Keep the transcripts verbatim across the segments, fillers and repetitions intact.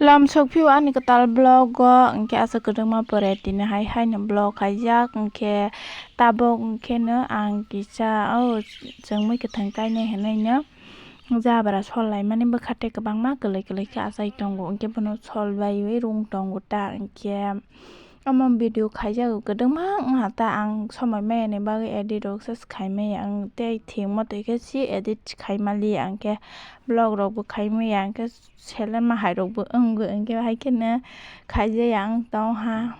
Tamo sokphio ani kwtal vlog o, hwnkhe aswk kwdwkma pore tini hai haino vlog khaijak, hwnkhe tabuk hwnkhe no ang kisa o chwng mui kwthwng kainai hinui no jabra sol laimani bwkha tei kwbangma kwlwi kwlwi khe achai tongo, hwnkhe bono sol baiwi rung tongo ta, hwnkhe omo video khaijago kwdwkma wngha ta, ang somoi maya ni bagwi edit rok se khai maya, ang tei thik moto khe si edit khai mali, ang khe vlog rok bo khai maya, ang khe seleng ma hai rok bo wng bo, hwnkhe hai kheno khaijaya ang tong ha.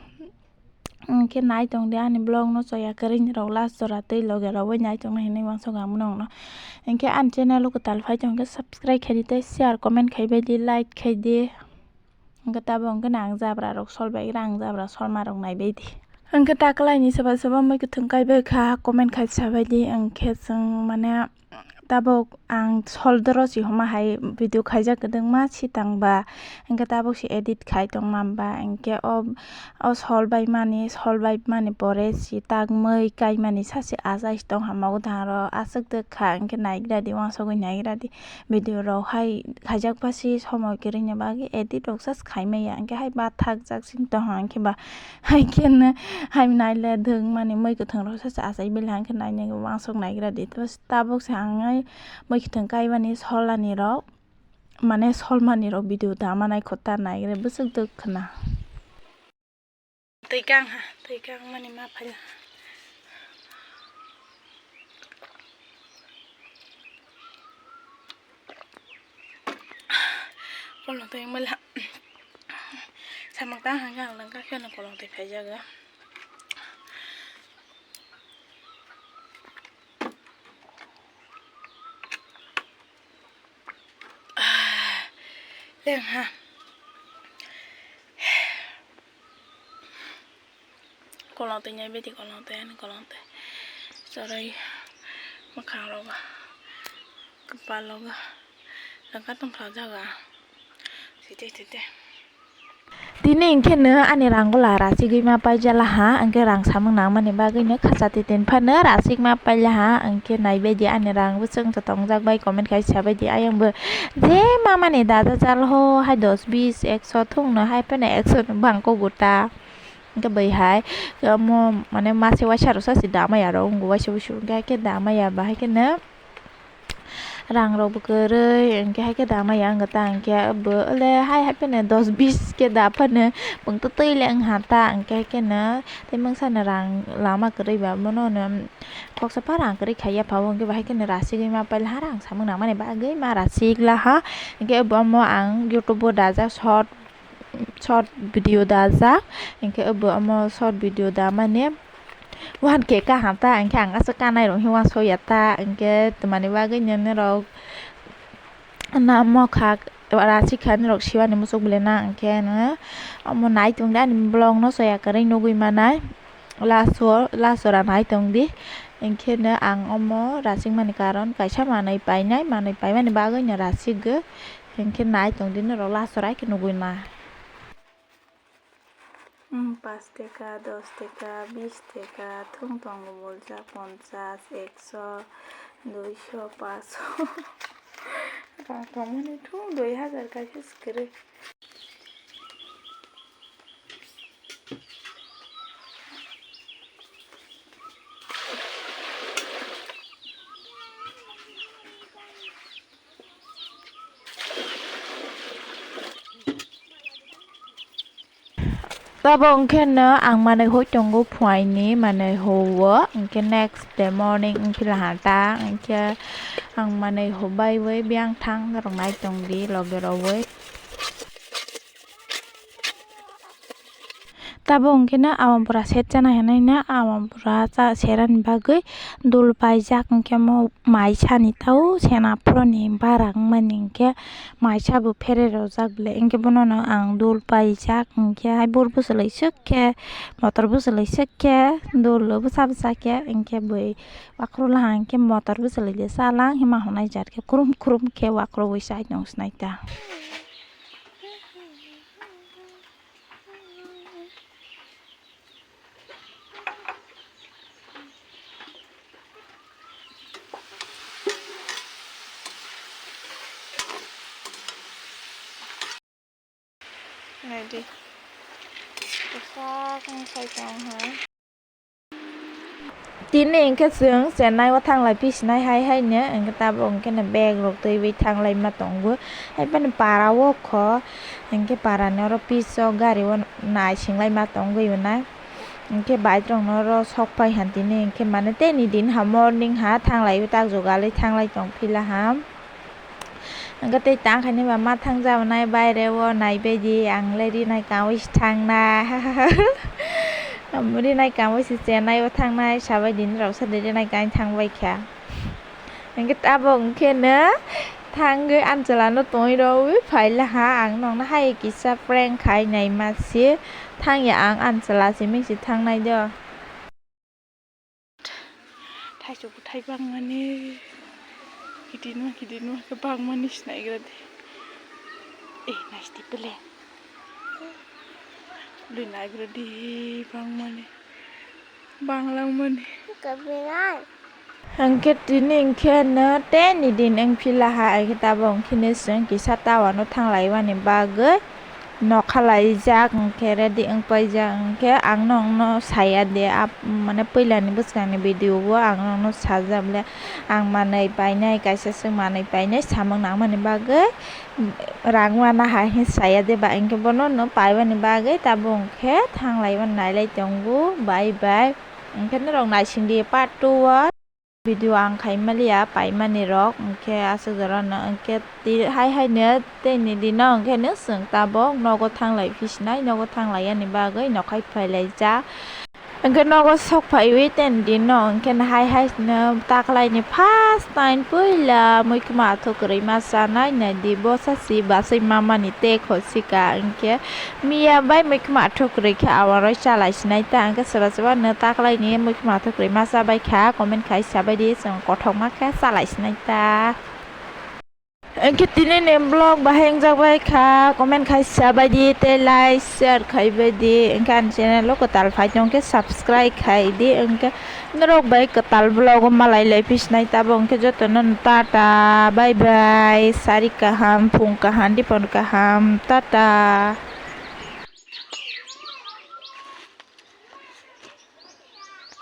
Hwnkhe nai tong di ani vlog no, choya kwrwini rok last jora tei loge rok bai nai tong nai hinui uansuk ang bono. Hwnkhe ani channel o kwtal phai tong khe subscribe khai di tei share comment khai bai di, like khai di. Hwnkhe tabuk hwnkhe no ang jabra rok sol bai gra, ang jabra solma rok nai bai di. Hwnkhe ta kwlai ni soba soba mui kwthwng kai bai kha, comment khai sa bai di. Hwnkhe chwng mane tabuk ang sol doro si homa hai video khaijak kwdwkma sitang ba. Hwnkhe tabuk si edit khai tong ma ba. Hwnkhe o, o sol bai mani, sol bai mani pore si tak mui kai mani sa si achai si tong ha, mogo dangro aswk dwk kha. Hwnkhe nai gra di, uansugwi nai gra di. Video rok hai khaijak pha si somoi kwrwini bagwi edit rok just khai maya, hwnkhe hai bathak jak sing tong hwnkhe ba hai kheno hai naile thwng mani mui kwthwng rok sacha achai bela hwnkhe naina uansuk naigra di. Tabuk se ang mui kwthwng kaibani solani rok mane solmani rok video dama nai kho ta naigra bwswk dwk khna. Twi kang ha, twi kang mani ma phaila. Kolong twi mala. Samang tang hang hang lang ka kheno kolong twi phaijaga. Leng ha. Kolong twi nai beti kolong twi ani kolong twi. Choroi mwkhang rogo. Kwpal rogo. Lengka tongthok jaga. Tite tite. Tini hwnkhe no ani rang gola rachigwi ma paijala ha, hwnkhe rang samung nangmani bagwi no khacha titin phano rachigma paila ha, hwnkhe naibaidi ani rang bwswk wngkha tongjak bai comment khai sabaidi ayang bo je mamani dada jal ho hai dos bis ekso thung no hai phano ekso no bang koguta hwnkhe bai hai omo mane mase waisa rwsa se damai aro wngwi waisa wuisu hwnkhe hai khe damai ya bahai kheno. Rang rok bo kwrwi, hwnkhe hai khe da maya wngkha ta, hwnkhe bo le hai hai phano dos bis khe da phano, bwng twtwi le wngha ta, hwnkhe hai kheno tei mungsa no rang lama kwrwi ba, bono no khoksa pha rang kwrwi khai ya pha o, hwnkhe bo hai kheno rachigwi ma paila ha, rang samung nangmani bagwi ma rachigla ha, hwnkhe bo omo ang YouTube o dajak short. Short video dajak, hwnkhe obo omo short video da mani wahan khe kaham ta, hwnkhe ang aswk kanai rok hwnwi uansuk ya ta, hwnkhe twmani bagwi nini rok namo kha rachik kha nini rok siwani muchuk bwlai na, hwnkhe nw omo nai tong di ani vlog no soya kwrwi nugwi manai. Last o, last jora nai tong di. Hwnkhe no ang omo rachik mani karon kaisa manwi painai, manwi paimani bagwi no rachik go. Hwnkhe nai tong di norok last jora khe nugwi ma. Hmm, pas teka, dos teka, bis teka, thung tongo mulja, ponchas, ekso, duiso, paso. Rang tongmani thung dui hazar kaisa se kwrwi. Tabuk hwnkhe no ang manwi hoi tongo phuaini manwi huo, hwnkhe next day morning wngkhe laha ta, hwnkhe ang manwi hubaiwi biyang thang rok nai tong di loge rogwi. Tabuk hwnkhe no aboni pura set chana hinui no aboni pura serani bagwi dul paijak, hwnkhe omo maisani tao sena phuroni bara wngmani hwnkhe maisa bo phere rojak le, hwnkhe bono no ang dul paijak, hwnkhe hai bor bwchalai swk khe motor bwchalai swk khe dul bwsa bwsa khe, hwnkhe bui wakhro lahang khe motor bwchalai le chala hima hwnai jat khe krum krum khe wakhro wi chai tong sinai ta. Naidi. Bwsakno sai tong ha. Tini hwnkhe chwng Chennai o thanglai phi sinai hai haino, hwnkhe tabuk hwnkhe no bag rok twiwi thanglai ma tongo. Hai phano para o kho, hwnkhe para ni oro piso gari o nai singlai ma tongwi hwnna. Hwnkhe bike rok no oro sok phai han tini, hwnkhe mane tei ni din ha morning ha thanglai o tak jugalwi thanglai tong phila ham. Hwnkhe tei tang khaini ba ma thang jabonai baire o naibai di, ang le rinai kangwi se thangnai. Amo rinai kangwi se Chennai o thangnai, sabai din rok sa de rinai kang thangbai kha. Hwnkhe tabuk hwnkhe no thangwi Anchwla no tongwi rwwi phai laha, ang nokno hai kisa prank khai nai ma se thangya ang Anchwla simi se thangnai do. Thaichuk bwthai bangmani, kitinma kitinma khe bangmani sinaigra de. Eh, naisdi pele. Bwlwi naigra de bangmani. Banglangmani. Hwnkhe tini hwnkhe no tei ni din wng phila ha, ai khe tabuk hwnkhe no chwng kisa tower no thanglai mani bagwi. Nokha laijak hwnkhe ready wng paijak hwnkhe ang nokno saya de, ap-, mane puilani bwskangni video o ang nokno sajak le ang manwi painai, kaisa se manwi painai samung nangmani bagwi rang wana hai hwn saya de ba, hwnkhe bono no paibani bagwi tabuk hwnkhe thanglai mani nailai tongo. Bye bye, hwnkhe norok naising di part two o. Video ang khai maliya paimani rok, hwnkhe aswk jora no hwnkhe ti-, hai hai no tei ni dino hwnkhe no chwng tabuk nogo thanglai phi sinai, nogo thanglai yani bagwi nokhai phai laijak. Hwnkhe nogo sok phaiwi tei ni dino hwnkhe no hai hai no taklaini first time puila muikhma athuk kwrwi ma chanai, naidi bosa si basai mamani tei khosika hwnkhe. Miya bai muikhma athuk kwrwi khe awaroi chalai sinai ta, hwnkhe soba soba no taklaini muikhma athuk kwrwi ma chabai kha, comment khai sabai di, chwng kothokma khe chalai sinai ta. Hwnkhe tini ni vlog bahai wngjak bai kha, comment khai sabai di, tei like, share khai bai di, hwnkhe ani channel o kwtal phai tong khe subscribe khai di, hwnkhe norok bai kwtal vlog o malai lai phi sinai tabuk, hwnkhe jotono tata, bye bye, sari kaham, phung kaham, dipon kaham, tata.